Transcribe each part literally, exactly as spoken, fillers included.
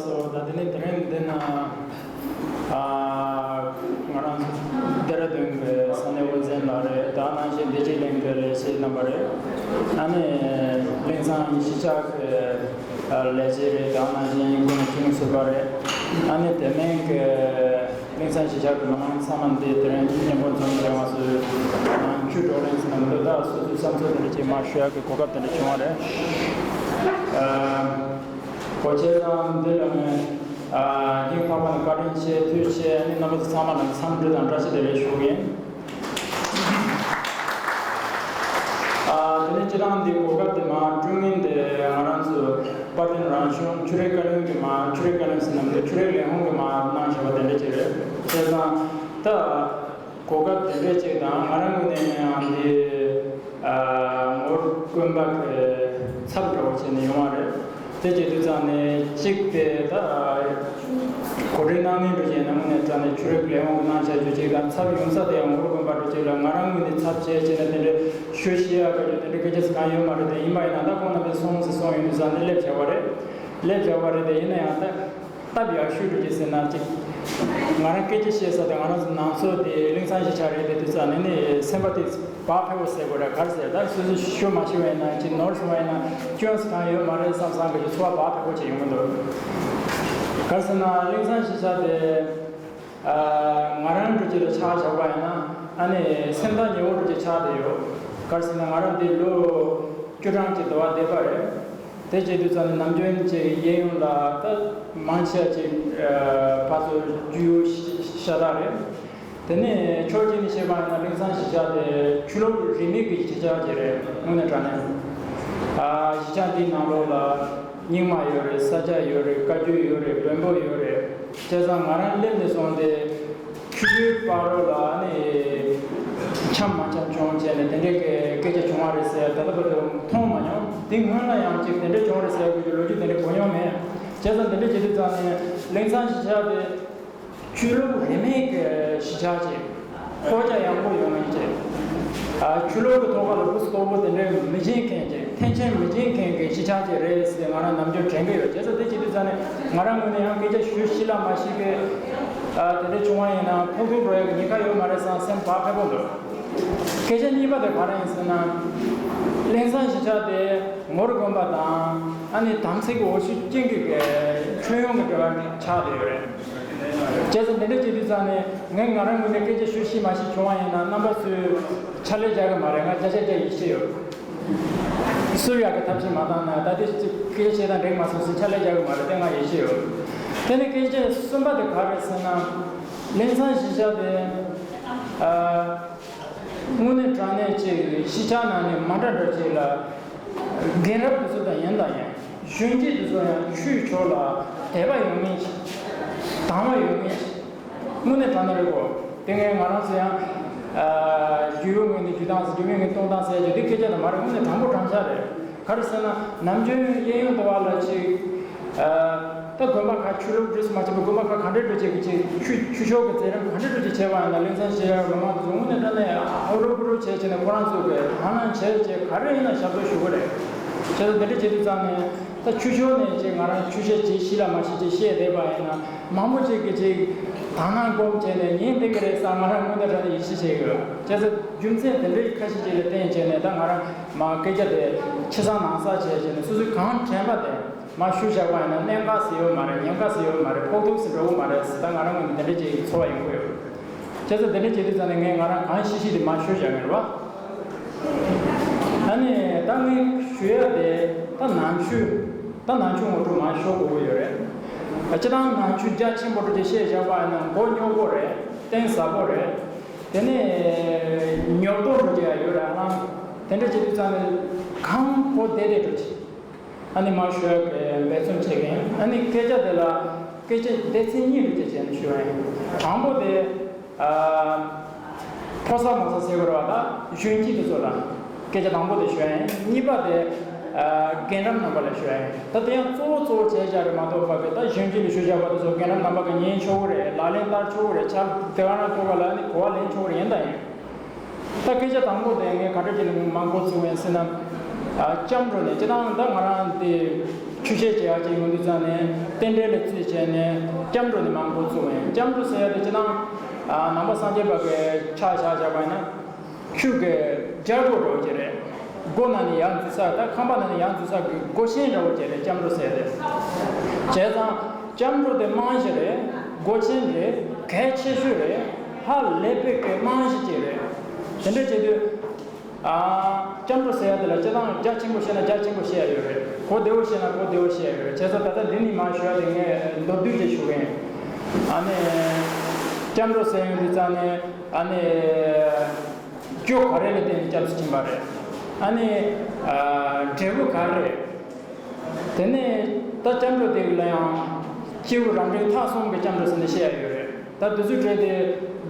སོ་ད་དེ་ནས་དེ་རིང་འདི་ན་ཨ་ང་རང་ཚོ་ལྡེ་ར་ལྡུན་གྱི་ས་གནས་དབུ་འཛིན་ལགས་རེད། ད་ནང་བཞིན་བདེ་སྐྱིད་གླིང་གི་ལས་བྱེད་རྣམ་པ་རེད། ཨ་ནི་གླིང་ཚང་གཞིས་ཆགས་ཀྱི་ལས་བྱེད་རེད། ད་ནང་བཞིན་སྐུ་ངོ་ཆུང་ཟུར་པ་རེད། ཨ་ནི་དེ་མིན་གྱི་གླིང་ཚང་གཞིས་ཆགས་ཀྱི་མི་མང་ཚང་མ་འདི་དེ་རིང་མཉམ་པོ་འཛོམས་བྱས་ང་ཚོས་ནང་ཆུ་གྲོགས་རིང་ཟིན་ན་མི་འདུག་ད་སོ་སོའི་བསམ་ཚུལ་དེ་འདྲ་ཅིག་མར་ཞུ་ཡག་གི་གོ་སྐབས་དེ་འདྲ་བྱུང་བ་རེད། ཨ། གོ་ཆེ་ཙང་འདི་ལ་ངས་ཨ་སྙིང་ཐག་པ་ནས་བཀའ་དྲིན་ཆེ། ཐུགས་རྗེ་ཆེ། ཨ་ནི་རྣམ་པ་ཚོ་ཚང་མ་ལ་འཚམས་འདྲི་དང་བཀྲ་ཤིས་བདེ་ལེགས་ཞུ་གི་ཡིན། ཨ་དེ་ནས་སྤྱིར་བཏང་འདི་གོ་སྐབས་དེ་མར་བསྐྲུན་མཁན་དེ་ང་རང་ཚོ་དཔལ་ལྡན་རང་གཞུང་ཆོས་རིག་བཀའ་བློན་གྱིས་མར། ཆོས་རིག་བཀའ་བློན་ཟེར་ན་མི་འདུག་ཆོས་རིག་ལས་ཁུངས་ཀྱིས་མར་གནང་བཞག་པ་དེ་འདྲ་ཅིག་རེད། བྱས་ཙང་ད་གོ་སྐབས་དེ་འདྲ་ཅིག་དང་ང་རང་ངོས་ནས་ཡང་འདི་ཨ་ངོར་དགོན་པ་གི་ཚབ་འདྲ་བོ་བྱས་ནས་ཡོང་བ་རེད། དེ་བྱེད་དུས་ཙང་ནས་གཅིག་དེ་ད་གོ་སྒྲིག་གནང་མཁན་འདྲ་བྱས་ན་དངོས་གནས་དྲང་གནས་ཆོས་རིག་ལས་ཁུངས་ཀྱི་གནང་བྱ་རྒྱུ་གཅིག་དང་། ཚབ་ཡོང་ས་དེ་ཡང་ངོར་དགོན་པ་འདྲ་གཅིག་ལ་ང་རང་ངོས་ནས་ཚབ་བྱས་བྱས་ནས་དེ་འདྲ་ཞུ་ཤེས་ཡག་གི་དེ་འདྲ་སྐད་ཆ་ཟེར་གང་ཡོད་མ་རེད། དེ་ཡིན་པ་ཡིན་ན་ད་ཁོང་རྣམ་པས་སོང་ཟེར་སོང་ཡོང་དུས་ཙང་ནས་སླེབས་བྱ་བ་རེད། སླེབས་བྱ་བ་རེད། དེ་ཡིན་ན་ཡང་ད། སྟབས་ཡག་ཤོས་འགྲོ་གི་ཟེར་ན་ཅིག་ང་རང་སྐད་ཆ་བཤད་ས་དེ་ང་རང་ཚོ་ནང་ཚོ་དེ་གླིང་ཚང་གཞིས་ཆགས་རེད། དེ་དུས་ཙང་ནས་ནི་སེམས་པ་དེ་བག་ཕེབས་པོ་ཟེར་དགོས་རེད། ག་རེ་ཟེར་ད་སོ་སོ་ཤོད་མ་ཤེས་པ་ཡིན་ན་ཅིག་ནོར་སོང་བ་ཡིན་ན་སྐྱོན་ཟེར་གང་ཡོད་མ་རེད་བསམ་བསམ་གི་ཚོར་བ་བག་ཕེབས་པོ་ཅིག་ཡོང་གི་འདུག་ག་རེ་ཟེར་ན་གླིང་ཚང་གཞིས་ཆགས་དེ་ང་རང་འགྲོ་ཅིག་ལ་ཆ་བཞག་པ་ཡིན་ན་ཨ་ནི་སེམས་ཐག་ཉེ་བོ་འགྲོ་ཅིག་ཆགས་བསྡད་ཡོད། ག་རེ་ཟེར་ན་ང་རང་འདི་ལོ་བཅུ་གྲངས་ཅིག་འདུག་བ་བསྡད་པ་རེད། དེ་བྱེད་དུས་ཙང་ནས་ནམ་རྒྱུན་གྱི་གཡས་གཡོན་ལ་ད་མང་ཆེ་ཅིག་ཕར་ཚུར་རྒྱུས་ཡོད་ཤ་སྟག་རེད། དེ་ནས་ཕྱོགས་གཅིག་ནས་བཤད་པ་ཡིན་ན་གླིང་ཚང་གཞིས་ཆགས་དེ་ཆོས་ལུགས་རིས་མེད་ཀྱི་གཞིས་ཆགས་ཅིག་རེད། དངོས་གནས་དྲང་གནས་གཞིས་ཆགས་འདིའི་ནང་ལོགས་ལ་རྙིང་མ་ཡོད་རེད། ས་སྐྱ་ཡོད་རེད། བཀའ་བརྒྱུད་ཡོད་རེད། བོན་པོ་ཡོད་རེད། བྱས་ཙང་ང་རང་སླེབས་ནས་བཟུང་སྟེ། ཆུ་ཚོད་བར་རོ་ལ་ནི་འཆམ་མ་འཆམ་བྱུང་བྱས་ནས་དེ་འདྲའི་སྐད་ཆ་བྱུང་བ་རེད་ཟེར། ད་ལྟ་བར་དུ་མཐོང་མ་མྱོང་། དེ་སྔོན་ལ་ཡང་ཅིག་དེ་འདྲ་བྱུང་རེད་ཟེར་དགོས་ཀྱི་ལོ་རྒྱུས་དེ་འདྲ་གོ་མྱོང་མེད། བྱས་ཙང་དེ་འདྲ་བྱེད་དུས་ཙང་ནས་གླིང་ཚང་གཞིས་ཆགས་དེ་ཆོས་ལུགས་རིས་མེད་ཀྱི་གཞིས་ཆགས་ཅིག་ཁོག་རྒྱ་ཡངས་པོ་ཡོང་མཁན་ཅིག་ཨ་ཆོས་ལུགས་ཀྱི་ཐོག་ཁ་ལ་འབུ་སི་ལྟོ་བུ་དེ་འདྲའི་མི་སྦྱིན་མཁན་ཅིག་འཐེན་འཁྱེར་མི་སྦྱིན་མཁན་གྱི་གཞིས་ཆགས་ཅིག་རེད་ཟེར་ང་རང་ནམ་རྒྱུན་དྲན་གྱི་ཡོད། བྱས་ཙང་དེ་བྱེད་དུས་ཙང་ནས་ང་རང་ངོས་ནས་ཡང་སྐད་ཆ་ཞུ་ཤེས་ལ་མ་ཤེས་པའི་ཨ་དེ་འདྲ་བྱུང་བ་ཡིན་ན་ཕོག་ཐུག་འགྲོ་ཡག་གི་ཉེན་ཁ་ཡོད་མ་རེད་བསམ་སེམས་བག་ཕེབས་པོ་འདུག་སྐད་ཆ་གཉིས་པ་དེ་ག་རེ་ཡིན་ཟེར་ན། གླིང་ཚང་གཞིས་ཆགས་དེ་ངོར་དགོན་པ་དང་ཨ་ནི་དམ་ཚིག་གི་འོ་ཆུ་ཅན་གྱི་མཆོད་ཡོན་གྱི་འབྲེལ་བ་ཆགས་བསྡད་ཡོད་རེད། བྱས་ཙང་འདི་འདྲ་བྱེད་དུས་ཙང་ནས་ངས་ང་རང་ངོས་ནས་སྐད་ཆ་ཞུ་ཤེས་མ་ཤེས་བྱུང་བ་ཡིན་ན་རྣམ་པ་ཚོས་ཕྱག་ལས་རྒྱག་གི་མ་རེད། ང་བརྒྱ་ཆ་བརྒྱ་ཡིད་ཆེས་ཡོད། སུ་ཡག་གི་ཐབས་ཤེས་མ་བཏང་ན་ད་ལྟའི་སྐད་ཆ་བཤད་སྟངས་འགྲིག་མ་སོང་ཟེར་ཕྱག་ལས་རྒྱག་གི་མ་རེད། དེ་ང་ཡིད་ཆེས་ཡོད། དེ་ནས་སྐད་ཆ་གསུམ་པ་དེ་ག་རེད་ཟེར་ན། གླིང་ཚང་གཞིས་ཆགས་དེ་ཨ། དངོས་གནས་དྲང་གནས་ཅིག་གཞིས་ཆགས་ནང་ནས་མ་འདྲ་འདྲ་ཅིག་ལ་རྒན་རབས་དེ་ཚོ་དང་ཡིན་དང་ཡིན་གཞོན་སྐྱེས་དེ་ཚོ་ཡང་ཆོས་ཕྱོགས་ལ་དད་པ་ཡོད་མཁན་ཅིག་དང་བ་ཡོད་མཁན་ཅིག་དངོས་གནས་དྲང་གནས་རེད་གོ། དེ་ངས་ང་རང་ཚོ་ཡང་རྒྱུས་ཡོད་ངོས་ནས་རྒྱུ་དང་ཟེར་རྒྱུ་མེད་ངོས་གཏོང་སྟངས་ཟེར་རྒྱུ་དེ་སྐད་ཆ་དང་མ་རེད། དངོས་གནས་དྲང་པོ་དྲང་བཞག་རེད། ག་རེ་ཟེར་ན་ནམ་རྒྱུན་གཡས་གཡོན་དུ་བ་ལ་ཅིག་ད་དགོན་པ་ཁག་ཆོས་ལུགས་རིས་སུ་མ་ཆད་པའི་དགོན་པ་ཁག་ག་འདྲ་འགྲོ་བྱེད་ཀྱི་ཆེད་ཆོས་ཆོས་ཕྱོགས་ཀྱི་མཛད་རིམ་ག་འདྲ་འགྲོ་བྱེད་བྱས་པ་ཡིན་ན་གླིང་ཚང་ཞེས་ཡང་མི་མང་དེ་ཚོ་དངོས་གནས་དྲང་གནས་ཨ་རོ་པོ་རོ་བྱས་བྱས་ནས་ཁོ་རང་ཚོ་གི་དང་བླངས་བྱས་བྱས་ག་རེ་ཡིན་ན་ཞབས་ཏོག་ཞུ་གི་རེད། བྱས་ཙང་འདི་འདྲ་བྱེད་དུས་ཙང་ནས་ད་ཆོས་ཕྱོགས་ནས་ཅིག་ང་རང་ཆོས་བཤད་ཅིག་ཤེས་ལ་མ་ཤེས་ཅིག་བཤད་བསྡད་པ་ཡིན་ན་མང་པོ་ཅིག་གིས་ཅིག་དང་བླངས་སྒོམ་བྱས་ནས་ཉན་བསྡད་ཀྱི་རེད་བསམ་ང་རང་དངོས་གནས་དྲང་གནས་ཡིད་ཆེས་བྱེད་ཀྱི་ཡོད། བྱས་ཙང་རྒྱུ་མཚན་དེ་འདྲའི་ཁ་ཤས་ཅིག་ལ་བརྟེན་བྱས་ནས་ད་ང་རང་མ་སྐད་ཆ་དེ་ཕྱི་གསང་ནང་གསང་བྱས་བྱས་ནས་སོ་སོས་གང་དྲན་པ་དེ། མ་ཞུ་བཞག་པ་ཡིན་ན་གནད་འགག་ཟེར་ཡོད་མ་རེད། ཉེན་ཁ་ཟེར་ཡོད་མ་རེད། ཕོག་ཐུག་ཟེར་འགྲོ་གི་མ་རེད་ཟེར་ད་ང་རང་ངོས་ནས་དེ་འདྲ་ཅིག་ཚོར་བ་ཡོང་གི་ཡོད། བྱས་ཙང་དེ་འདྲ་བྱེད་དུས་ཙང་ནས་ངས་ང་རང་གང་ཤེས་ཤེས་དེ་མ་ཞུ་བཞག་གི་རེད་བ། ཨ་ནི་ད་ངས་ཞུ་ཡ་དེ་ད་ནང་ཆོས་ད་ནང་ཆོས་ངོ་སྤྲོད་མ་ཞུ་དགོས་ཀྱི་ཡོད་རེད། སྤྱིར་བཏང་ནང་ཆོས་རྒྱ་ཆེན་པོ་འདྲ་ཅིག་བཤད་བཞག་པ་ཡིན་ན་མགོ་རྙོག་པོ་རེད། གཏིང་ཟབ་པོ་རེད། དེ་ནས་ཉོབ་ཏོ་འདྲ་ཅིག་ཡང་ཡོད་རེད། ཨ་ལང་དེ་འདྲ་བྱེད་དུས་ཙང་ནས་གང་གོ་བདེ་བདེ་འགྲོ་ཅིག་ཨ་ནི་མ་ཞུ་ཡག་གི་འབད་བརྩོན་བྱེད་ཀྱི་ཡིན། ཨ་ནི་སྐད་ཆ་དེ་ལ་སྐད་ཆ་སྡེ་ཚན་གཉིས་རུ་བྱས་བྱས་ནས་ཞུ་ཡ་ཡིན། དང་པོ་དེ་ཨ་ཕོ་གསར་མོ་གསར་ཟེར་དགོས་རེད་བ། ད་གཞོན་སྐྱེས་དེ་ཚོ་ལ་སྐད་ཆ་དང་པོ་དེ་ཞུ་ཡ་ཡིན། གཉིས་པ་དེ་ཨ་རྒན་རབས་རྣམ་པ་ལ་ཞུ་ཡ་ཡིན། ད་དེ་ཡང་གཙོ་བོ་གཙོ་བོ་བྱས་བཞག་རེད་མ་གཏོགས་པ་གི་ད་གཞོན་སྐྱེས་ལ་ཞུ་བཞག་པ་དེ་ཚོ་རྒན་རབས་རྣམ་པ་གི་ཉན་ཆོག་གི་རེད། ལག་ལེན་བསྟར་ཆོག་གི་རེད། ཆ་དེ་ག་རང་ཐོག་ག་ལ་ཨ་ནི་གོ་བ་ལེན་ཆོག་གི་རེད། ཡིན་ད་ཡིན། ད་སྐད་ཆ་དང་པོ་དེ་ངས་ག་འདྲ་ཅིག་ལ་མང་པོ་བརྩི་བ་ཡིན་ཟེར་ན། ཨ་ལྕམ་འགྲོ་ནས་སྤྱིར་བཏང་ད་ང་རང་དེ་ ཆོས་བཤད་བྱེད་ཡག་ཅིག་ཡོང་དུས་ཙང་ནས་རྟེན་འབྲེལ་ལ་རྩིས་བྱས་ནས་སྐྱབས་འགྲོ་དེ་མར་འགོ་བཙུགས་པ་ཡིན། སྐྱབས་འགྲོ་ཟེར་ཡག་དེ་སྤྱིར་བཏང་ནང་པ་སངས་རྒྱས་པ་གི་ཆ་བཞག་བཞག་པ་ཡིན་ན། ཆོས་ཀྱི་རྒྱལ་སྒོ་འདྲ་བོ་ཅིག་རེད། སྒོ་ནང་ནས་ཡར་འཛུལ་ས་དང་ཁང་པ་ནང་ནས་ཡར་འཛུལ་ས་གི་སྒོ་ཆེན་འདྲ་བོ་ཅིག་རེད། སྐྱབས་འགྲོ་ཟེར་ཏེ། བྱས་ཙང་སྐྱབས་འགྲོ་དེ་རྨང་གཞི་རེད། སྒོ་ཆེན་རེད། གལ་ཆེ་ཤོས་རེད། ཧ་ལས་པའི་གི་རྨང་གཞི་ཅིག་རེད། དེ་འདྲ་བྱེད་དུས། ཨ། སྐྱབས་འགྲོ་ཟེར་ཡག་དེ་ལ་སྤྱིར་བཏང་རྒྱ་ཆེན་པོ་བཤད་ན་རྒྱ་ཆེན་པོ་བཤད་ཡག་ཡོད་རེད། གོ་བདེ་བོ་བཤད་ན་གོ་བདེ་བོ་བཤད་ཡག་ཡོད་རེད། བྱས་ཙང་ད་ལྟ་འདི་ནས་མར་ཞུ་ཡག་དེ་ངས་མདོར་བསྡུས་ཅིག་ཞུ་གི་ཡིན། ཨ་ནི། སྐྱབས་འགྲོ་ཟེར་ཡོང་དུས་ཙང་ནས། ཨ་ནི། རྒྱུ་ག་རེ་ལ་བརྟེན་ནས་སྐྱབས་སུ་ཕྱིན་པ་རེད། ཨ་ནི། ཨ། འབྲས་བུ་ག་རེ་རེད། དེ་ནས་ད་སྐྱབས་འགྲོ་དེ་ལ་ཡང་སྐྱེས་བུ་རབ་འབྲིང་ཐ་གསུམ་གྱི་སྐྱབས་འགྲོ་ཟེར་ནས་བཤད་ཡག་ཡོད་རེད། ད་དེ་ཚོའི་གྲས་དེ་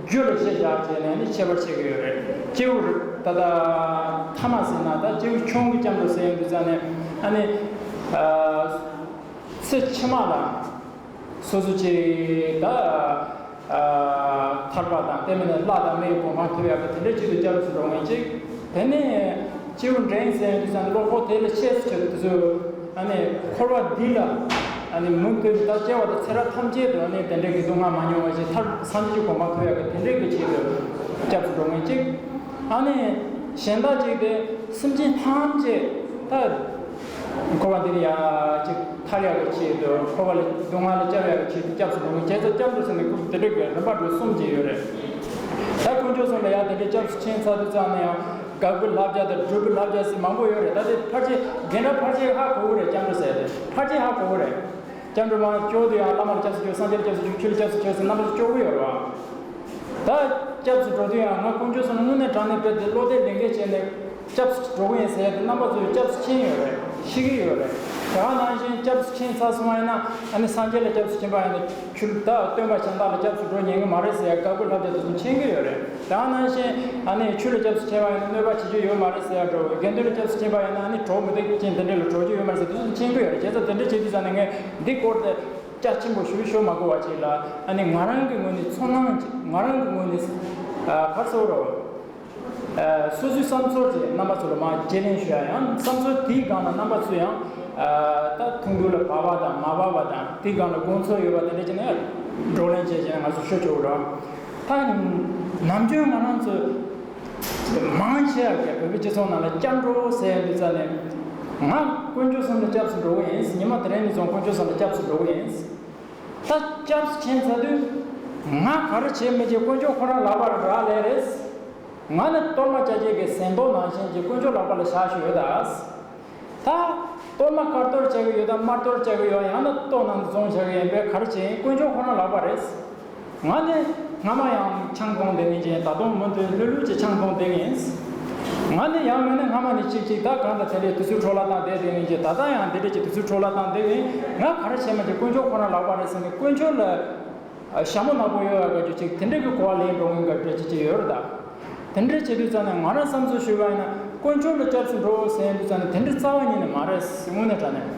རྒྱུ་ལ་གཞི་བཞག་བྱས་ནས་ནི་ཁྱད་པར་ཕྱེ་གི་ཡོད་རེད། སྐྱེས་བུ་ད་ལྟ་ཐ་མ་ཟེར་ན་ད་སྐྱེས་བུ་ཆུང་གི་སྐྱབས་འགྲོ་ཟེར་ཡོང་དུས་ཙང་ནས་ཨ་ནི། ཨ། ཚེ་ཕྱི་མ་ལ། སོ་སོ་ཅིག་ད། ཨ། ཐར་པ་དང་དེ་མིན་ན་ལྷ་དང་མིའི་གོ་འཕང་ཐོབ་ཡག་གི་དེ་འདྲའི་ཆེད་དུ་སྐྱབས་སུ་འགྲོ་མཁན་ཅིག་དེ་ནས་སྐྱེས་བུ་འབྲིང་ཟེར་དུས་ཙང་བློ་ཁོག་དེ་ལས་ཆེ་སུ་ཆེ་དུས་ཚོད། ཨ་ནི་འཁོར་བ་འདི་ལ། ཨ་ནི་མུ་མཐུད་ད་སྐྱེ་བ་དང་ཚེ་རབས་ཐམས་ཅད་དུ་ཨ་ནི་དེ་འདྲའི་གི་སྡུག་བསྔལ་མ་མྱོང་བ་ཞིག་ཐར་སངས་རྒྱས་ཀྱི་གོ་འཕང་ཐོབ་ཡག་གི་དེ་འདྲའི་གི་ཆེད་དུ་སྐྱབས་སུ་འགྲོ་མཁན་ཅིག་ཨ་ནི་གཞན་དག་ཅིག་དེ་སེམས་ཅན་ཐམས་ཅད་ད། འཁོར་བ་འདི་ལ་ཡ་ཅིག་ཐར་ཡག་གི་ཆེད་དུ། འཁོར་བ་ལས་སྡུག་བསྔལ་ལས་སྐྱབས་ཡག་གི་ཆེད་དུ་སྐྱབས་སུ་འགྲོ་མཁན་བྱས་ཙང་སྐྱབས་འགྲོ་ཟེར་ནས་སྐབས་དེ་འདྲའི་གི་རིམ་པ་འགྲོ་གསུམ་ཅིག་ཡོད་རེད། ད་དཀོན་མཆོག་གསུམ་ལ་ཡ་དེ་འདྲའི་སྐྱབས་སུ་ཕྱིན་ཚར་དུས་ཙང་ནས་ཡང་དགག་པའི་བསླབ་བྱ་དང་སྒྲུབ་པའི་བསླབ་བྱ་ཟེར་མང་པོ་ཡོད་རེད། ད་དེ་ཕལ་ཆེར་རྒན་གྲས་ཕལ་ཆེར་ཧ་གོ་གི་རེད། སྐྱབས་འགྲོ་ཟེར་དེ་ཕལ་ཆེར་ཧ་གོ་གི་རེད། སྐྱབས་འགྲོ་མར་སྐྱོར་དུས་ཡང་བླ་མ་ལ་སྐྱབས་སུ་མཆིའོ། སངས་རྒྱས་ལ་སྐྱབས་སུ་མཆིའོ། ཆོས་ལ་སྐྱབས་སུ་མཆིའོ་ཟེར་རྣམ་པ་ཚོ་སྐྱོར་གི་ཡོད་རེད་བ། ད་སྐྱབས་སུ་འགྲོ་དུས་ཡང་ང་དཀོན་མཆོག་གསུམ་ལ་དངོས་གནས་དྲང་གནས་དཔེ་དེ་བློ་གཏད་ལས་འགན་བྱས་ནས་སྐྱབས་སུ་འགྲོ་གི་ཡིན་ཟེར་ཡ་དེ་རྣམ་པ་ཚོས་སྐྱབས་སུ་མཁྱེན་ཡོད་རེད། ཤེས་ཀྱི་ཡོད་རེད། དེ་ག་ནང་བཞིན་སྐྱབས་སུ་མཁྱེན་ཚར་སོང་བ་ཡིན་ན་ཨ་ནི་སངས་རྒྱས་ལ་སྐྱབས་སུ་མཁྱེན་པ་ཡིན་ན་ཆོས་ད་སྟོན་པ་གཞན་དག་ལ་སྐྱབས་སུ་འགྲོ་ཉན་གི་མ་རེད་ཟེར་ཡ་དགག་པའི་བསླབ་བྱ་དེ་ཚོ་མཁྱེན་གྱི་ཡོད་རེད། དེ་ག་ནང་བཞིན་ཨ་ནི་ཆོས་ལ་སྐྱབས་སུ་མཁྱེན་པ་ཡིན་ན་གནོད་པ་བྱེད་རྒྱུ་ཡོད་མ་རེད་ཟེར་ཡ་འདྲ་བོ། དགེ་འདུན་ལ་སྐྱབས་སུ་མཁྱེན་པ་ཡིན་ན་ཨ་ནི་གྲོགས་མི་བདེ་རྐྱེན་དེ་འདྲ་ལ་འགྲོ་རྒྱུ་ཡོད་མ་རེད་ཟེར་དེ་ཚོ་མཁྱེན་གྱི་ཡོད་རེད། བྱས་ཙང་དེ་འདྲ་བྱེད་དུས་ཙང་ནས་ངས་འདི་སྐོར་དེ། རྒྱ་ཆེན་པོ་ཞུ་ཞུ་མ་དགོས་པ་ཅིག་ལ་ཨ་ནི་ང་རང་གི་ངོས་ནས་ཚོར་སྣང་ཅིག་ང་རང་གི་ངོས་ནས་ཨ་ཕར་ཚུར་རོ། ཨ་སོ་སོའི་བསམ་ཚུལ་ཅིག་རྣམ་པ་ཚོ་ལ་མར་བརྗེ་ལེན་ཞུ་ཡ། ཡང་བསམ་ཚུལ་དེའི་སྒང་ལ་རྣམ་པ་ཚོས་ཡང་ཨ་ད་ཐུང་ཐུང་ལ་བབ་པ་དང་མ་བབ་པ་དང་དེའི་སྒང་ལ་དགོངས་ཚུལ་ཡོད་པ་དེ་འདྲ་བྱས་ན་བགྲོ་གླེང་བྱས་བྱས་ང་ཚོ་ཞུ་ཆོག་གི་རེད། ད་ནམ་རྒྱུན་ང་རང་ཚོ། མང་ཆེ་བ་གིས་བོད་པའི་སྤྱི་ཚོགས་ནང་ལ་སྐྱབས་འགྲོ་ཟེར་ཡ་འདི་རྩ་ནས། ང་དཀོན་མཆོག་གསུམ་ལ་སྐྱབས་སུ་འགྲོ་གི་ཡིན། ཉི་མ་དེ་རིང་ནས་བཟུང་དཀོན་མཆོག་གསུམ་ལ་སྐྱབས་སུ་འགྲོ་གི་ཡིན། ད་སྐྱབས་སུ་ཕྱིན་ཚར་དུས། ང་ག་རེ་བྱེད་མི་བྱེད་དཀོན་མཆོག་ཁོ་རང་ལག་པར་རག་ལས་རེད། ང་ནི་གཏོར་མ་བཅའ་བཅའ་གི་ཟན་ཏོག་ནང་བཞིན་གྱི་དཀོན་མཆོག་ལག་པ་ལ་བཞག་བཞག་ཡོད་ད། ད། གཏོར་མ་དཀར་གཏོར་བྱ་གི་ཡོད་དམ་དམར་གཏོར་བྱ་གི་ཡོད་ཡང་ན་ལྟོ་ནང་དུ་བཙོང་བྱ་གི་ཡིན་པས་ག་རེ་བྱེད་ཡིན། དཀོན་མཆོག་ཁོ་རང་ལག་པ་རེད། ང་ནི་སྔ་མ་ཡང་ཆང་འཐུང་བསྡད་མཁན་ཅིག་ཡིན། ད་དུང་མུ་མཐུད་ལྷོད་ལྷོད་ཀྱི་ཆང་འཐུང་བསྡད་མཁན་ཡིན། ང་ནི་ཡང་མིན་ན་སྔ་མ་ནས་གཅིག་གཅིག་ད་གང་དང་དེ་འདྲའི་དུས་ཚོད་འཕྲོ་བརླག་བཏང་བསྡད་བསྡད་མཁན་ཅིག་ད་ལྟ་ཡང་འདི་འདྲ་ཅིག་དུས་ཚོད་འཕྲོ་བརླག་བཏང་བསྡད་མཁན། ང་ག་རེ་བྱེད་མ་བྱེད་དཀོན་མཆོག་ཁོ་རང་ལག་པ་རེད་ཟེར་ནས་དཀོན་མཆོག་ལ། ཞྭ་མོ་ནག་པོ་གཡོག་ཡག་གི་ཅིག་དེ་འདྲ་གི་གོ་བ་ལེན་འགྲོ་མཁན་གྱི་འདྲ་ཅིག་ཅིག་ཡོད་རེད་ད། དེ་འདྲ་བྱེད་དུས་ཙང་ནས་ང་རང་བསམ་ཚུལ་ཞུས་པ་ཡིན་ན་དཀོན་མཆོག་ལ་སྐྱབས་སུ་འགྲོ་ཟེར་དུས་ཙང་ནས་དེ་འདྲ་རྩ་བ་ཉིད་ནས་མ་རེད། དངོས་གནས་དྲང་གནས།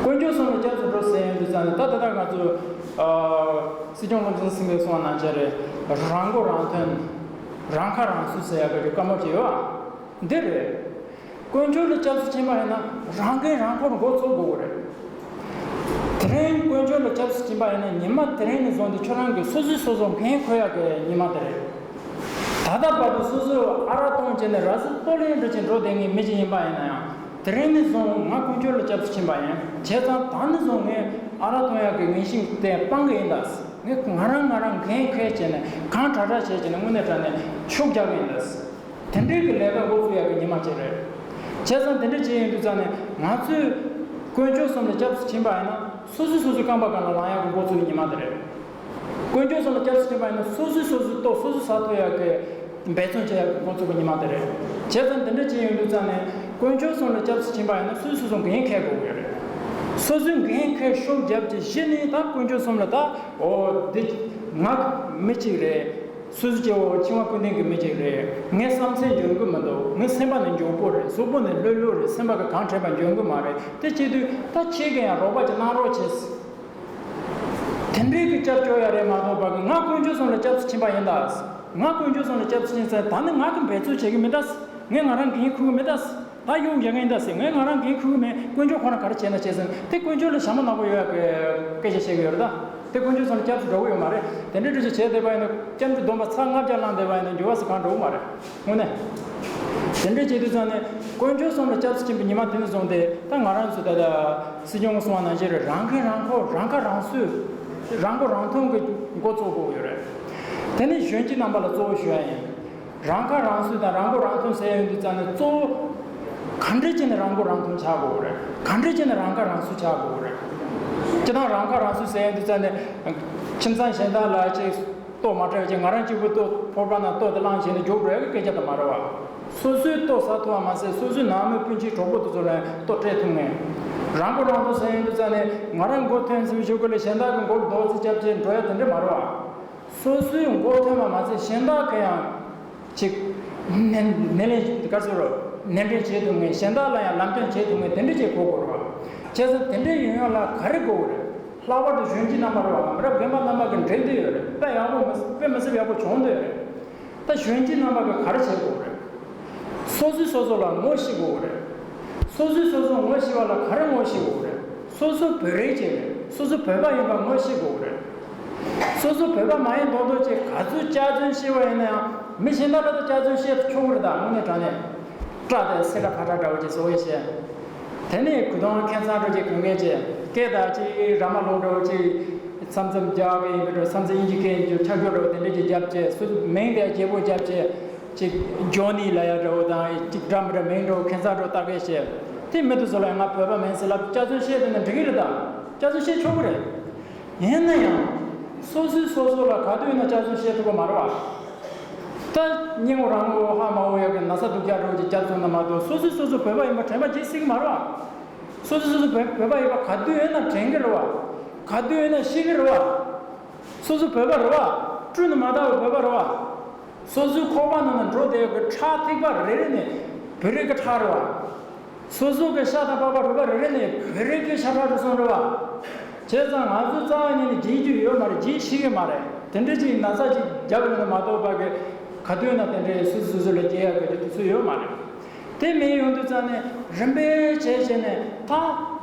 དཀོན་མཆོག་གསུམ་ལ་སྐྱབས་སུ་འགྲོ་ཟེར་དུས་ཙང་ནས་ད་ད་ལྟ་ང་ཚོ་ཨ་སྲིད་སྐྱོང་བློ་བཟང་སེང་གེས་གསུངས་པ་ནང་བཞིན་རེད། རང་མགོ་རང་ཐོན། རང་ཁ་རང་གསོ་ཟེར་ཡག་གི་བཀའ་མོལ་ཅིག་ཡོད་ཨ། འདི་རེད། དཀོན་མཆོག་ལ་སྐྱབས་སུ་ཕྱིན་པ་ཡིན་ན་རང་འགན་རང་འཁུར་འགོ་ཚུགས་དགོས་ཀྱི་རེད། དེ་རིང་དཀོན་མཆོག་ལ་སྐྱབས་སུ་ཕྱིན་པ་ཡིན་ན་ཉི་མ་དེ་རིང་ནས་བཟུང་སྟེ་ཁྱོད་རང་གིས་སོ་སོས་སོ་སོ་འགན་འཁུར་ཡག་གི་ཉི་མ་དེ་རེད། ད་ལྟ་བར་དུ་སོ་སོས་ཨ་རག་བཏུང་བྱས་ནས་ར་བཟི་སྟོད་ལུང་འགྲོ་བཞིན་འགྲོ་བསྡད་མཁན་མི་ཅིག་ཡིན་པ་ཡིན་ན་ཡང་དེ་རིང་ནས་བཟུང་ང་དཀོན་མཆོག་ལ་སྐྱབས་སུ་ཕྱིན་པ་ཡིན། བྱས་ཙང་ད་ནས་བཟུང་ངས་ཨ་རག་བཏུང་ཡག་གི་ངན་ཞེན་དེ་སྤང་གི་ཡིན་ད། ངས་ང་རང་ང་རང་འགན་འཁུར་བྱས་ནས་གང་དྲག་དྲག་བྱས་བྱས་ནས་དངོས་གནས་དྲང་གནས་ཤུགས་རྒྱག་གི་ཡིན་ད། དེ་འདྲའི་གི་ལས་ཀ་འགོ་ཚུགས་ཡག་གི་ཉི་མ་ཅིག་རེད། བྱས་ཙང་དེ་འདྲ་བྱས་ཡིན་དུས་ཙང་ནས་ང་ཚོས་དཀོན་མཆོག་གསུམ་ལ་སྐྱབས་སུ་ཕྱིན་པ་ཡིན་ན་སོ་སོས་སོ་སོའི་རྐང་པ་སྒང་ལ་ལངས་ཡག་གི་འགོ་ཚུགས་ཀྱི་ཉི་མ་དེ་རེད། དཀོན་མཆོག་གསུམ་ལ་སྐྱབས་སུ་ཕྱིན་པ་ཡིན་ན་སོ་སོས་སོ་སོའི་ལྟོ་སོ་སོས་ཟ་ཐུབ་ཡག་གི་འབད་བརྩོན་བྱེད་ཡག་གི་འགོ་ཚུགས་པའི་ཉི་མ་དེ་རེད། བྱས་ཙང་དེ་འདྲ་བྱས་ཡིན་དུས་ཙང་ནས་དཀོན་མཆོག་གསུམ་ལ་སྐྱབས་སུ་ཕྱིན་པ་ཡིན་ན་སོ་སོས་སོ་སོ་འགན་འཁྱེར་དགོས་ཀྱི་རེད། སོ་སོའི་འགན་འཁྱེར་ཤུགས་རྒྱབ་ཀྱི་གཞི་ནས་ད་དཀོན་མཆོག་གསུམ་ལ་ད་འོ་འདི་ང་མི་གཅིག་རེད། སོ་སོ་སྐྱེ་བོ་འཆིང་བ་ཀུན་ལྡན་གྱི་མི་ཅིག་རེད། ངའི་བསམ་ཚུལ་འཇོན་གི་མི་འདུག་ངའི་སེམས་པ་ནི་མགྱོགས་པོ་རེད། གཟུགས་པོ་ནི་ལྷོད་ལྷོད་རེད། སེམས་པ་གི་གང་དྲན་པ་འཇོན་གི་མ་རེད། དེ་བྱེད་དུས་ད་ཁྱེད་ཀྱིས་ཡང་རོགས་པ་ཅིག་གནང་རོགས་བྱེད། དེ་འདྲའི་གི་སྐྱབས་བཅོལ་ཡ་རེད་མ་གཏོགས་པ་གི་ང་དཀོན་མཆོག་གསུམ་ལ་སྐྱབས་སུ་ཕྱིན་པ་ཡིན་ད། ང་དཀོན་མཆོག་གསུམ་ལ་སྐྱབས་སུ་ཕྱིན་ཚར་ད་ནི་ང་གི་འབད་རྩོལ་བྱེད་གི་མི་ད། ངས་ང་རང་འགན་འཁུར་གི་མི་ད། ད་གཡོག་རྒྱག་མཁན་ཡིན་ད་ཟེར། ངས་ང་རང་འགན་འཁུར་གི་མེད། དཀོན་མཆོག་ཁོ་རང་ག་རེ་བྱས་ན་བྱས་ཟིན། དེ་དཀོན་མཆོག་ལ་ཞྭ་མོ་ནག་པོ་ཡོད་ཡ་སྐད་ཆ་བཤད་གི་ཡོད་རེད་ད། དེ་དཀོན་མཆོག་ཚང་ལ་སྐྱབས་སུ་འགྲོ་གི་ཡོད་མ་རེད། དེ་འདྲའི་འདྲ་ཅིག་བྱས་བསྡད་པ་ཡིན་ན། སྐྱབས་འགྲོ་སྡོམ་པ་ཚར་ལྔ་བརྒྱ་བླངས་བསྡད་པ་ཡིན་ན་འགྱུར་བ་ཟེར་གང་འགྲོ་གི་མ་རེད། དངོས་གནས། དེ་འདྲའི་བྱེད་དུས་ཙང་ནས་དཀོན་མཆོག་གསུམ་ལ་སྐྱབས་སུ་ཕྱིན་པའི་ཉི་མ་དེ་ནས་བཟུང་སྟེ། ད་ང་རང་ཚོ་ད་ལྟ་སྲིད་སྐྱོང་གིས་གསུངས་པ་ནང་བཞིན་རེད། རང་འགན་རང་འཁུར། རང་ཁ་རང་གསོ། རང་མགོ་རང་ཐོན་གྱི་འགོ་བཙུགས་དགོས་ཡོད་རེད། དེ་ནས་གཞོན་སྐྱེས་རྣམ་པ་ལ་གཙོ་བོ་ཞུ་ཡ་ཡིན། རང་ཁ་རང་གསོ་དང་རང་མགོ་རང་ཐོན་ཟེར་ཡོང་དུས་ཙང་ནས། གཙོ་བོ་ག་འདྲས་བྱས་ནས་རང་མགོ་རང་ཐོན་ཆགས་དགོས་རེད། ག་འདྲས་བྱས་ནས་རང་ཁ་རང་གསོ་ཆགས་དགོས་རེད། སྤྱིར་བཏང་རང་ཁ་རང་གསོ་ཟེར་ཡོང་དུས་ཙང་ནས། ཁྱིམ་ཚང་གཞན་དག་ལ་ཅིག་ལྟོ་མ་སྤྲད་ཅིག་ང་རང་གཅིག་པུ་ལྟོ་ཕོར་པ་ནང་ལྟོ་དེ་བླངས་བྱས་ནས་རྒྱུགས་འགྲོ་ཡ་གི་སྐད་ཆ་དེ་མ་རེད་བ། སོ་སོའི་ལྟོ་ཟ་ཐུབ་པ་མ་ཟད། སོ་སོའི་ནང་མི་སྤུན་མཆེད་གྲོགས་པོ་དེ་ཚོ་ལ་ལྟོ་སྤྲད་ཐུབ་མཁན། རང་མགོ་རང་ཐོན་ཟེར་ཡོང་དུས་ཙང་ནས། ང་རང་མགོ་ཐོན་ཟིན་ཞུ་གི་ལས་གཞན་དག་གི་མགོ་ལ་རྡོག་རྫིས་བརྒྱབ་བྱས་འགྲོ་ཡ་དེ་འདྲ་མ་རེད་བ། སོ་སོའི་མགོ་ཐོན་པ་མ་ཟད། གཞན་དག་གི་ཡང་ཅིག་སྣེ་སྣེ་ལེན། ག་རེ་ཟེར་རོ། སྣེ་འདྲེན་བྱེད་ཐུབ་མཁན། གཞན་དག་ལ་ཡང་ལམ་སྟོན་བྱེད་ཐུབ་མཁན་དེ་འདྲ་ཅིག་དགོས་དགོས་རེད་བ། བྱས་ཙང་དེ་འདྲ་ཡོང་ཡ་ལ་ག་རེ་དགོས་རེད། ལྷག་པར་དུ་གཞོན་སྐྱེས་རྣམ་པ་རེད་བ། མི་རབས་རྒན་པ་རྣམ་པ་གིས་འགྲིག་བསྡད་ཡོད་རེད། དཔེ་ཡག་པོ་མི། དཔེ་མི་སྲིད་ཡག་པོ་བྱུང་བསྡད་ཡོད་རེད། ད་གཞོན་སྐྱེས་རྣམ་པ་གིས་ག་རེ་བྱེད་དགོས་རེད། སོ་སོས་སོ་སོ་ལ་ངོ་ཤེས་དགོས་རེད། སོ་སོས་སོ་སོ་ངོ་ཤེས་པ་ལ་ག་རེ་ངོ་ཤེས་དགོས་རེད། སོ་སོ་བོད་རིགས་ཅིག་རེད། སོ་སོ་བོད་པ་ཡིན་པ་ངོ་ཤེས་དགོས་རེད། སོ་སོ་བོད་པ་མ་ཡིན་མདོག་མདོག་ཅིག་ག་ཚོད་སྐྱག་རྫུན་བཤད་པ་ཡིན་ན་ཡང་། མི་གཞན་དག་ལ་ད་སྐྱག་རྫུན་བཤད་ཆོག་གི་རེད། ད་དངོས་གནས་དྲང་གནས། སྐྲ་དེ་སེར་སྐྲ་ཕ་སྐྲ་འདྲ་བོ་ཅིག་བཟོ་བའི་བཤད། དེ་ནས་གོས་ཐུང་ཁ་སང་འདྲ་བོ་ཅིག་གོན་མཁན་ཅིག་སྐད་དང་ཅིག་ར་མ་ལུག་འདྲ་བོ་ཅིག་མཚམས་མཚམས་རྒྱ་གར་ཡིན་པའི་འདྲ། མཚམས་མཚམས་དབྱིན་ཇི་སྐད་ཡིན་རྒྱུ། ཆ་འཇོག་འདྲ་བོ་དེ་འདྲ་ཅིག་བརྒྱབ་བྱས། སུ་མིང་དེ་རྒྱས་པོ་བརྒྱབ་བྱས། ཅིག་ཇོ་ནི་ལབ་ཡ་འདྲ་བོ་དང་། ཅིག་འདྲ་མི་འདྲ་མིང་འདྲ་བོ་ཁ་སང་འདྲ་བོ་བཏགས་པའི་བཤད། དེ་མི་དེ་ཚོ་ལ་ང་བོད་པ་མིན་ཟེར་ལབ། སྐྱག་རྫུན་བཤད་དེ་ན་འགྲིག་གི་རེད་ད། སྐྱག་རྫུན་བཤད་ཆོག་གི་རེད། ཡིན་ན་ཡང་། སོ་སོས་སོ་སོ་ལ་ག་དུས་ཡིན་ན་སྐྱག་རྫུན་བཤད་ཐུབ་པ་མ་རེད་བ། ད་སྙིང་པོ་རང་ངོ་ཧ་མ་གོ་ཡག་གི་ན་ཚ་སྡུག་ཅག་འདྲ་བོ་ཅིག་བརྒྱབ་སོང་ན་མ་གཏོགས། སོ་སོས་སོ་སོ་བོད་པ་ཡིན་པ་དྲན་པ་བརྗེད་སྲིད་ཀྱི་མ་རེད་བ། སོ་སོས་སོ་སོ་བོད་བོད་པ་ཡིན་པ་ག་དུས་ཡིན་ན་དྲན་གྱི་རེད་བ། ག་དུས་ཡིན་ན་ཤེས་ཀྱི་རེད་བ། སོ་སོ་བོད་པ་རེད་བ། སྤྲུལ་ནས་མ་བཏགས་པའི་བོད་པ་རེད་བ། སོ་སོའི་ཁོག་པ་ནང་ན་འགྲོ་བསྡད་ཡག་གི་ཁྲག་ཐིགས་པ་རེ་རེ་ནི་བོད་རིགས་ཀྱི་ཁྲག་རེད་བ། སོ་སོ་གི་ཤ་དང་པགས་པ་རུས་པ་རེ་རེ་ནས་བོད་རིགས་ཀྱི་ཤ་ཁྲག་རུ་སོང་རེད་བ། བྱས་ཙང་ང་ཚོ་རྩ་བ་ཉིད་ནས་བརྗེད་རྒྱུ་ཡོད་མ་རེད། བརྗེད་ཤེས་ཀྱི་མ་རེད། དེ་འདྲ་ཅིག་ན་ཚ་ཅིག་བརྒྱབ་ཡོང་ན་མ་གཏོགས། ཕ་གི་ག་དུས་ན་དེ་འདྲའི་སོ་སོ་སོ་སོ་ལ་བརྗེད་ཡག་གི་དུས་ཚོད་ཡོད་མ་རེད། དེ་མེད་ཡོང་དུས་ཙང་ནས་རིམ་པས་བྱས་བྱས་ནས། ད་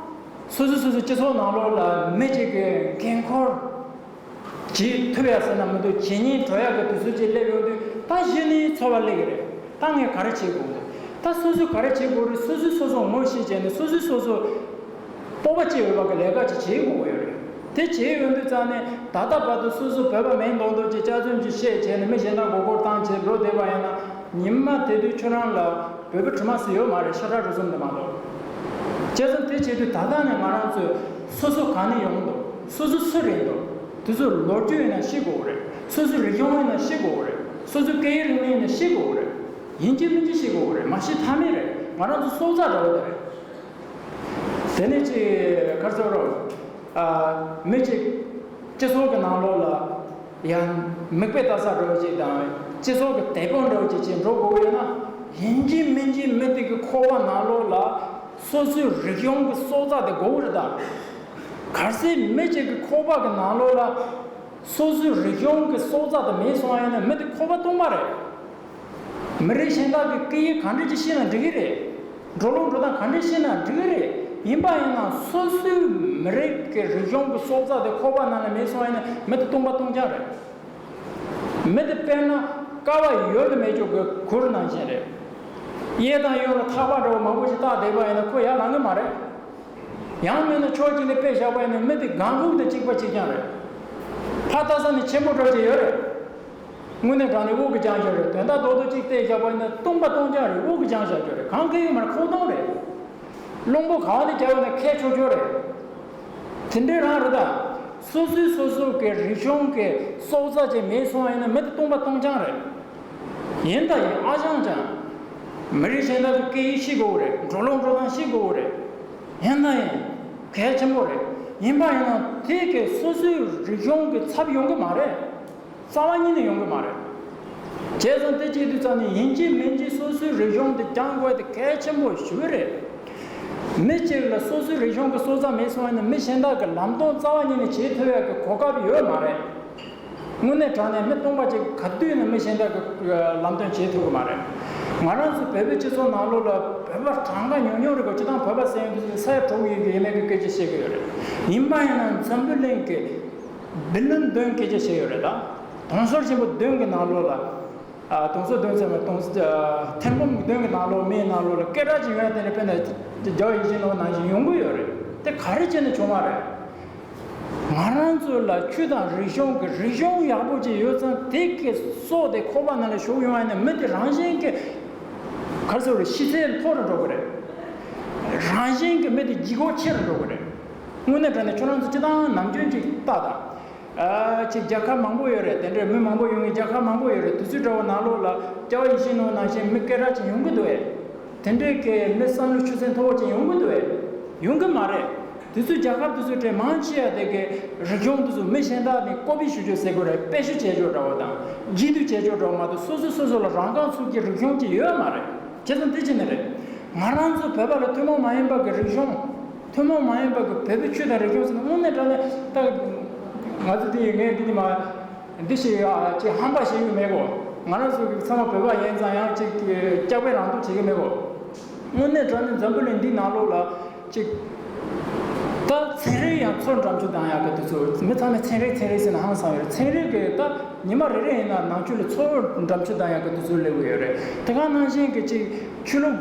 སོ་སོ་སོ་སོ་སྤྱི་ཚོགས་ནང་ལོགས་ལ་མི་གཅིག་གི་འགན་འཁུར་བྱེད་ཐུབ་ཡ་ཟེར་ན་མི་འདུག་བྱེད་སྙིང་བྲོ་ཡག་གི་དུས་ཚོད་ཅིག་སླེབས་ཡོང་དུས། ད་གཞི་ནས་ཚོར་བ་སླེབས་ཀྱི་རེད། ད་ངས་ག་རེ་བྱེད་དགོས་རེད། ད་སོ་སོས་ག་རེ་བྱེད་དགོས་རེད། སོ་སོས་སོ་སོ་ངོ་ཤེས་བྱས་ནས། སོ་སོས་སོ་སོ་སྤོབས་པ་སྐྱེ་འོས་པ་གི་ལས་ཀ་ཅིག་བྱེད་དགོས་ཀྱི་ཡོད་རེད། དེ་བྱས་ཡོང་དུས་ཙང་ནས། ད་ལྟ་བར་དུ་སོ་སོ་བོད་པ་མིན་མདོག་མདོག་ཅིག་སྐྱག་རྫུན་ཅིག་བཤད་བྱས་ནས། མི་གཞན་དག་མགོ་སྐོར་བཏང་བྱས་འགྲོ་བསྡད་པ་ཡིན་ན། ཉི་མ་དེ་དུས་ཁྱོད་རང་ལ་བོད་པའི་དྲི་མ་ཟེར་ཡོད་མ་རེད། ཤ་ཁྲག་རུས་གསུམ་དེ་མ་གཏོགས། བྱས་ཙང་དེ་བྱེད་དུས་ད་ལྟ་ནས་ང་རང་ཚོས་སོ་སོ་ག་ནས་ཡོང་འདུག་སོ་སོ་སུ་རེད་འདུག་དེ་ཚོའི་ལོ་རྒྱུས་ཡིན་ན་ཤེས་དགོས་རེད། སོ་སོའི་རིག་གཞུང་ཡིན་ན་ཤེས་དགོས་རེད། སོ་སོའི་སྐད་ཡིག་རིག་གནས་ཡིན་ན་ཤེས་དགོས་རེད། ཡིན་གཅིག་མིན་གཅིག་ཤེས་དགོས་རེད། མ་ཤེས་ཐབས་མེད་རེད། ང་རང་ཚོ་སྲོག་རྩ་འདྲ་བོ་དེ་རེད། དེ་ནས་ཅིག་ག་རེ་ཟེར་རོ། ཨ། མི་གཅིག་སྤྱི་ཚོགས་ཀྱི་ནང་ལོགས་ལ་ཡང་མིག་དཔེ་ལྟ་ས་འདྲ་བོ་ཅིག་དང་། སྤྱི་ཚོགས་ཀྱི་དེད་དཔོན་འདྲ་བོ་ཅིག་བྱས་འགྲོ་དགོས་ཡོད་ན། ཡིན་གཅིག་མིན་གཅིག་མི་དེ་གི་ཁོག་པ་ནང་ལོགས་ལ་སོ་སོའི་རིག་གཞུང་གི་སྲོག་རྩ་དེ་དགོས་ཀྱི་རེད་ད། གལ་སྲིད་མི་གཅིག་གི་ཁོག་པ་གི་ནང་ལོགས་ལ་སོ་སོའི་རིག་གཞུང་གི་སྲོག་རྩ་དེ་མེད་སོང་བ་ཡིན་ན། མི་དེ་ཁོག་པ་སྟོང་པ་རེད། མི་རིགས་གཞན་དག་གི་སྐད་ཡིག་ག་འདྲ་ཅིག་ཤེས་ན་འགྲིག་གི་རེད། འགྲོ་ལུགས་འགྲོ་སྟངས་ག་འདྲ་ཤེས་ན་འགྲིག་གི་རེད། ཡིན་པ་ཡིན་ན་སོ་སོའི་མི་རིགས་ཀྱི་རིག་གཞུང་གི་སྲོག་རྩ་དེ་ཁོག་པ་ནང་ལ་མེད་སོང་བ་ཡིན་ན། མི་དེ་སྟོང་པ་སྟོང་རྐྱང་རེད། མི་དེ་དཔེར་ན་ཀ་བ་ཡོད་དང་མེད་ཅོག་གི་གུར་ནང་བཞིན་རེད། གཡས་དང་གཡོན་ལ་ཐག་པ་འདྲ་བོ་མང་པོ་ཞིག་བཏགས་བསྡད་པ་ཡིན་ན་ཁོ་ཡར་ལངས་གི་མ་རེད། ཡང་མིན་ན་ཕྱོགས་གཅིག་ནས་དཔེ་བཞག་པ་ཡིན་ན་མི་དེ་སྒང་ཁུག་དང་གཅིག་པ་གཅིག་རྐྱང་རེད། ཕར་ལྟ་ས་ནས་ཆེན་པོ་འདྲ་བོ་ཅིག་ཡོད་རེད། དངོས་གནས་དྲང་གནས་དབུགས་ཀྱིས་འབྱུང་བཞག་རེད། དོན་དག་རྡོག་རྡོག་གཅིག་བལྟས་བཞག་པ་ཡིན་ན་སྟོང་པ་སྟོང་རྐྱང་རེད། དབུགས་ཀྱིས་འབྱུང་བཞག་རྒྱུ་རེད། གང་ག་ཡོད་མ་རེད། ཁོག་སྟོང་རེད། རླུང་བུ་ག་བ་ནས་རྒྱབ་ཡོང་ན་ཁད་ཆོག་ཆོག་རེད། དེ་འདྲའི་རང་རེད་ད། སོ་སོས་སོ་སོ་གི་རིག་གཞུང་གི་སྲོག་རྩ་ཅིག་མེད་སོང་བ་ཡིན་ན་མི་དེ་སྟོང་པ་སྟོང་རྐྱང་རེད། ཡིན་ད་ཡིན། ཨ་ཅང་ཅང་། མི་རིགས་གཞན་དག་གི་སྐད་ཡིག་ཤེས་དགོས་རེད། འགྲོ་ལུགས་འགྲོ་སྟངས་ཤེས་དགོས་རེད། ཡིན་ད་ཡིན། གལ་ཆེན་པོ་རེད། ཡིན་པ་ཡིན་ན་དེ་གི་སོ་སོའི་རིག་གཞུང་གི་ཚབ་ཡོང་གི་མ་རེད། རྩ་བ་ཉིད་ནས་ཡོང་གི་མ་རེད། བྱས་ཙང་དེ་བྱེད་དུས་ཙམ་ནས་ཡིན་གཅིག་མིན་གཅིག་སོ་སོའི་རིག་གཞུང་དེ་སྦྱང་དགོས་དེ་གལ་ཆེན་པོ་ཞེ་པོ་རེད། མི་གཅིག་ལ་སོ་སོའི་རིག་གཞུང་གི་སྲོག་རྩ་མེད་སོང་བ་ཡིན་ན་མི་གཞན་དག་གི་ལམ་སྟོན་རྩ་བ་ཉིད་ནས་བྱེད་ཐུབ་ཡག་གི་གོ་སྐབས་ཡོད་མ་རེད། དངོས་གནས་དྲང་གནས་མི་སྟོང་པ་ཅིག་ག་དུས་ཡིན་ན་མི་གཞན་དག་གི་ལམ་སྟོན་བྱེད་ཐུབ་ཀྱི་མ་རེད། ང་རང་ཚོ་བོད་པའི་སྤྱི་ཚོགས་ནང་ལོགས་ལ་ བོད་པ་གྲངས་ཀ་ཉུང་ཉུང་རེད་གོ། སྤྱིར་བཏང་བོད་པ་ཟེར་ཡོང་དུས་ས་ཡ་དྲུག་ཡོད་ཀྱི་ཡས་མས་ཀྱི་སྐད་ཆ་བཤད་ཀྱི་ཡོད་རེད། ཡིན་པ་ཡིན་ན་འཛམ་བུ་གླིང་གི་བི་ལིན་བདུན་སྐད་ཆ་བཤད་ཡོད་རེད། ད་དུང་ཟོར་ཆེན་པོ་བདུན་གྱི་ནང་ལོགས་ལ། ཨ། དུང་ཟོར་བདུན་ཟེར་བ་དུང་ཨ། ཐེར་འབུམ་བདུན་གྱི་ནང་ལོགས་མིའི་ནང་ལོགས་ལ་སྐད་གྲགས་ཅིག་ཡོད་ཡ་དེ་འདྲ་དཔེར་ན་རྒྱལ་བ་ཡིད་བཞིན་ནོར་བུ་ནང་བཞིན་ཡོང་གི་ཡོད་རེད། དེ་ག་རེ་བྱས་ནས་བྱུང་བ་རེད། ང་རང་ཚོ་ལ་ཆོས་དང་རིག་གཞུང་གི་རིག་གཞུང་ཡག་པོ་ཅིག་ཡོད་ཙང་དེ་གི་སྲོག་དེ་ཁོག་པ་ནང་ལ་ཞུགས་ཡོང་བ་ཡིན་ན་མི་དེ་རང་བཞིན་གྱི་ག་རེ་ཟེར་དགོས་རེད། ཤི་ཚད་མཐོ་རུ་འགྲོ་གི་རེད། རང་བཞིན་གྱི་མི་དེ་ལྗིད་ཁོག་ཆེ་རུ་འགྲོ་གི་རེད། དངོས་གནས་དྲང་གནས་ཁྱོད་རང་ཚོ་སྤྱིར་བཏང་ནམ་རྒྱུན་ཅིག་ལྟ་དང་། ཨ། ཅིག་རྒྱལ་ཁབ་མང་པོ་ཡོད་རེད། དེ་འདྲའི་མི་མང་པོ་ཡོང་མཁན་རྒྱལ་ཁབ་མང་པོ་ཡོད་རེད། དེ་ཚོའི་འདྲ་བོ་ནང་ལོགས་ལ་རྒྱལ་བ་ཡིད་བཞིན་ནོར་བུ་ནང་བཞིན་མི་སྐད་གྲགས་ཅིག་ཡོང་གི་འདུག་གས། དེ་འདྲའི་གི་མི་བསམ་བློ་ཆུ་ཚད་མཐོ་བོ་ཅིག་ཡོང་གི་འདུག་གས། ཡོང་གི་མ་རེད། དེ་ཚོའི་རྒྱལ་ཁབ་དེ་ཚོའི་གྲས་མང་ཆེ་བ་དེ་གི་རིག་གཞུང་དེ་ཚོ་མི་གཞན་དག་ནས་ཀོ་པི་ཞུ་རྒྱུ་ཟེར་དགོས་རེད། དཔེ་ཞུ་བྱེད་རྒྱུ་འདྲ་བོ་དང་རྗེས་མཐུད་བྱེད་རྒྱུ་འདྲ་བོ་མ་གཏོགས་སོ་སོ་སོ་སོ་ལ་རང་རྐང་ཚུགས་ཀྱི་རིག་གཞུང་ཅིག་ཡོད་མ་རེད། བྱས་ཙང་དེ་ཅི་ནས་རེད། ང་རང་ཚོ་བོད་པ་ལ་ཐུན་མོང་མ་ཡིན་པ་གི་རིག་གཞུང་། ཐུན་མོང་མ་ཡིན་པ་གི་བོད་པའི་ཆོས་དང་རིག་གཞུང་ཟེར་ན་དངོས་གནས་དྲང་གནས་ད་ང་ཚོ་འདི་ཡི་ངས་འདི་ནི་མ་འདི་ཞིག་ཨ་ཅིག་ཧམ་པ་བཤད་རྒྱུ་མེད་གོ། ང་རང་ཚོ་གི་ཚང་མ་བོད་པ་ཡིན་ཙང་ཡང་ཅིག་སྐྱག་པའི་རང་མདོག་བྱེད་ཀྱི་མེད་གོ། དངོས་གནས་དྲང་གནས་འཛམ་བུ་གླིང་འདི་ནང་ལོགས་ལ་ཅིག་ད་ཚན་རིག་ཡང་ཚུར་འགྲེམས་སྤྱོད་བཏང་ཡག་གི་དུས་ཚོད། མི་ཚང་མས་ཚན་རིག་ཚན་རིག་ཟེར་ན་ཧང་སང་ཡོད་རེད། ཚན་རིག་གི་ད་ཉི་མ་རེ་རེ་ཡིན་ན་ནང་ཆོས་ལ་ཚུར་འགྲེམས་སྤྱོད་བཏང་ཡག་གི་དུས་ཚོད་སླེབས་ཀྱི་ཡོད་རེད། དེ་ག་ནང་བཞིན་གྱི་ཅིག་ཆོས་ལུགས་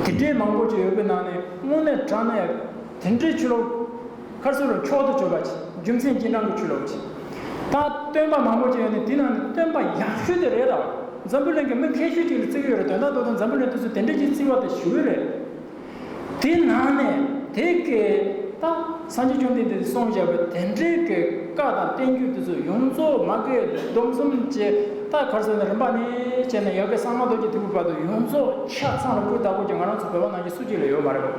དེ་འདྲའི་མང་པོ་ཅིག་ཡོད་པའི་ནང་ནས་དངོས་གནས་དྲང་གནས་དེ་འདྲའི་ཆོས་ལུགས་ཁར་སོ་རུ་མཆོག་ཏུ་གྱུར་པ་ཅིག་རྒྱུ་མཚན་རྗེས་འབྲང་གི་ཆོས་ལུགས་ཅིག་ད་སྟོན་པ་མང་པོ་ཅིག་ཡོད་ནས་དེ་ནང་ནས་སྟོན་པ་ཡག་ཤོས་དེ་རེད་ལ། འཛམ་བུ་གླིང་གི་མི་མཁས་ཤོས་ཅིག་ལ་བརྩི་གི་ཡོད་རེད། དོན་དག་ཏོག་ཏོག་འཛམ་བུ་གླིང་དུས་ཚོད་དེ་འདྲ་ཅིག་བརྩི་བ་དེ་ཞུ་གི་རེད། དེ་ནང་ནས་དེ་གའི་ད་སངས་རྒྱས་བཅོམ་ལྡན་འདས་གསུངས་བཞག་པའི་དེ་འདྲའི་གི་བཀའ་དང་བསྟན་བཅོས་དེ་ཚོ་ཡོངས་རྫོགས་མ་གི་སྡོམ་གསུམ་གྱི་ད་གར་སོང་ནས་རིམ་པ་ནས་བྱས་ནས་ཡ་གི་གསང་སྔགས་རྡོ་རྗེ་ཐེག་པའི་བར་དུ་ཡོངས་རྫོགས་ཆ་ཚང་ལ་ཀུན་བདག་པོ་ཀྱི་ང་རང་ཚོ་བོད་པ་ནང་གི་སུ་གཅིག་ལ་ཡོད་མ་རེད་གོ།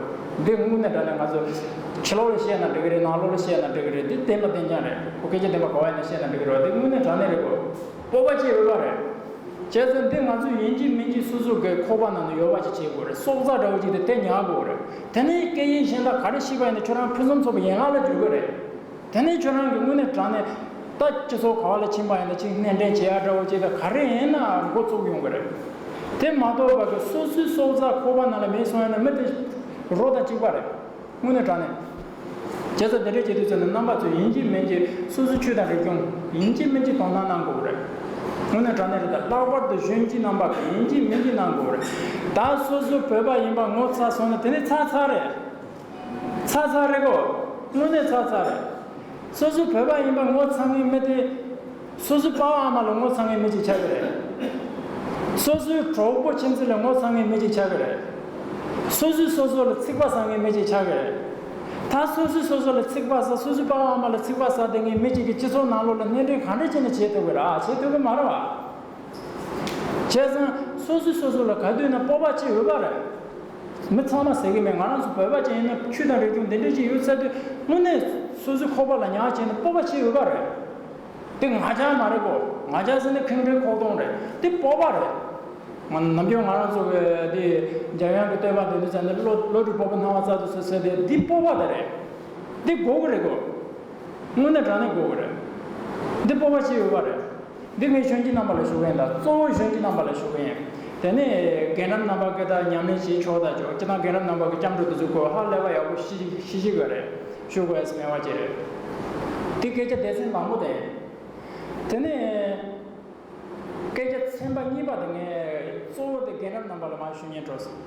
འདི་དངོས་གནས་དྲང་གནས་ང་ཚོ་ཕྱི་ལོགས་ལ་བཤད་ན་འགྲིག་གི་རེད། ནང་ལོགས་ལ་བཤད་ན་འགྲིག་གི་རེད། འདི་བདེན་པ་བདེན་རྐྱང་རེད་གོ། སྐད་ཆ་བདེན་པ་ག་བ་ཡིན་ན་བཤད་ན་འགྲིག་གི་རེད། འདི་དངོས་གནས་དྲང་གནས་རེད་གོ། སྤོབས་པ་བྱེད་འོས་པ་རེད། བྱས་ཙང་འདི་ང་ཚོས་ཡིན་གཅིག་མིན་གཅིག་སོ་སོ་གི་ཁོག་པ་ནང་དུ་ཡོད་པ་ཅིག་བྱེད་དགོས་རེད། སྲོག་རྩ་འདྲ་བོ་ཅིག་དེ་དེ་ཉར་དགོས་རེད། དེ་ནས་སྐད་ཡིག་གཞན་དག་ག་རེ་ཤེས་པ་ཡིན་ན་ཁྱོད་རང་ཕུན་སུམ་ཚོགས་པའི་ཡན་ལག་ལ་འགྱུར་གི་རེད། དེ་ནས་ཁྱོད་རང་གི་དངོས་གནས་དྲང་གནས་ད་སྤྱི་ཚོགས་ག་བ་ལ་ཕྱིན་པ་ཡིན་ན་ཅིག་སྣེ་འདྲེན་བྱེད་ཡ་འདྲ་བོ་ཅིག་དང་ག་རེ་ཡིན་ན་འགོ་བཙུགས་ཡོང་གི་རེད། དེ་མ་གཏོགས་པ་གི་སོ་སོའི་སྲོག་རྩ་ཁོག་པ་ནང་ལ་མེད་སོང་ཡ་ན་མི་དེ་རོ་དང་གཅིག་པ་རེད། དངོས་གནས་དྲང་གནས། བྱས་ཙང་དེ་འདྲ་བྱེད་དུས་ཚོད་ནི་རྣམ་པ་ཚོས་ཡིན་གཅིག་མིན་གཅིག་སོ་སོའི་ཆོས་དང་རིག་གཞུང་ཡིན་གཅིག་མིན་གཅིག་དོ་སྣང་གནང་དགོས་རེད། དངོས་གནས་དྲང་གནས་རེད། ད་ལྷག་པར་དུ་གཞོན་སྐྱེས་རྣམ་པ་གིས་ཡིན་གཅིག་མིན་གཅིག་གནང་དགོས་རེད། ད་སོ་སོ་བོད་པ་ཡིན་པ་ངོ་ཚ་སོང་ན་དེ་ནི་ཚ་ཚ་རེད། ཚ་ཚ་རེད་གོ། དངོས་གནས་ཚ་ཚ་རེད། སོ་སོ་བོད་པ་ཡིན་པ་ངོ་ཚ་མཁན་མི་དེ། སོ་སོའི་པ་ཕ་ཨ་མ་ལ་ངོ་ཚ་མཁན་མི་གཅིག་ཆགས་ཀྱི་རེད། སོ་སོའི་གྲོགས་པོ་ཁྱིམ་མཚེས་ལ་ངོ་ཚ་མཁན་མི་གཅིག་ཆགས་ཀྱི་རེད། སོ་སོས་སོ་སོ་ལ་ཚིག་པ་ཟ་མཁན་མི་གཅིག་ཆགས་ཀྱི་རེད། ད་སོ་སོས་སོ་སོ་ལ་ཚིག་པ་ཟ། སོ་སོའི་པ་ཕ་ཨ་མ་ལ་ཚིག་པ་ཟ་བསྡད་མཁན་མི་གཅིག་གིས་སྤྱི་ཚོགས་ནང་ལོགས་ལ་སྣེ་འདྲེན་ག་འདྲ་བྱས་ནས་བྱེད་ཐུབ་ཀྱི་རེད། ཨ། བྱེད་ཐུབ་ཀྱི་མ་རེད་བ། བྱས་ཙང་སོ་སོས་སོ་སོ་ལ་ག་དུས་ན་སྤོབས་པ་བྱེད་འོས་པ་རེད། མི་ཚང་མ་ཟེར་གྱི་མེད། ང་རང་ཚོ་བོད་པ་ཅིག་ཡིན་ན་ཆོས་དང་རིག་གཞུང་འདི་འདྲ་ཅིག་ཡོད་ཚར་དུས་དངོས་གནས་སོ་སོའི་ཁོག་པ་ལ་ཉར་བྱས་ནས་སྤོབས་པ་བྱེད་འོས་པ་རེད། དེ་ང་རྒྱལ་མ་རེད་གོ། ང་རྒྱལ་ཟེར་ན་ཁེངས་དྲེགས་ཁོག་སྟོང་རེད། དེ་སྤོབས་པ་རེད། ང་ནམ་རྒྱུན་ང་རང་ཚོ་གི་དེ་འཇམ་དབྱངས་ཀྱི་བསྟོད་པ་འདོན་དུས་ཙམ་ནས་བློ་བློ་གྲོས་སྤོབས་པ་སྣང་བ་ཚ་དུས་ཚོད་ཟེར་དེ་འདི་སྤོབས་པ་དེ་རེད། འདི་དགོས་ཀྱི་རེད་གོ། དངོས་གནས་དྲང་གནས་དགོས་ཀྱི་རེད། འདི་སྤོབས་པ་བྱེད་འོས་པ་རེད། འདི་ངས་གཞོན་སྐྱེས་རྣམ་པ་ལ་ཞུ་གི་ཡིན་ད། གཙོ་བོ་གཞོན་སྐྱེས་རྣམ་པ་ལ་ཞུ་གི་ཡིན། དེ་ནས་རྒན་རབས་རྣམ་པ་གི་ད་ཉམས་ལེན་བྱེད་ཆོག་ད་ཆོག་སྤྱིར་བཏང་རྒན་རབས་རྣམ་པ་གི་སྐྱབས་འགྲོ་དེ་ཚོ་གོ་ཧ་ལས་པ་ཡག་པོ་ཤེས་ཤེས་ཀྱི་རེད། ཞུ་དགོས་ཡ་སྨྲ་བ་ཅིག་རེད། དེ་སྐད་ཆ་སྡེ་ཚན་དང་པོ་དེ་ཡིན། དེ་ནས་སྐད་ཆ་ཚན་པ་གཉིས་པ་དེ་ངས་གཙོ་བོ་དེ་རྒན་རབས་རྣམ་པ་ལ་མར་ཞུ་སྙིང་བྲོ་སོང་།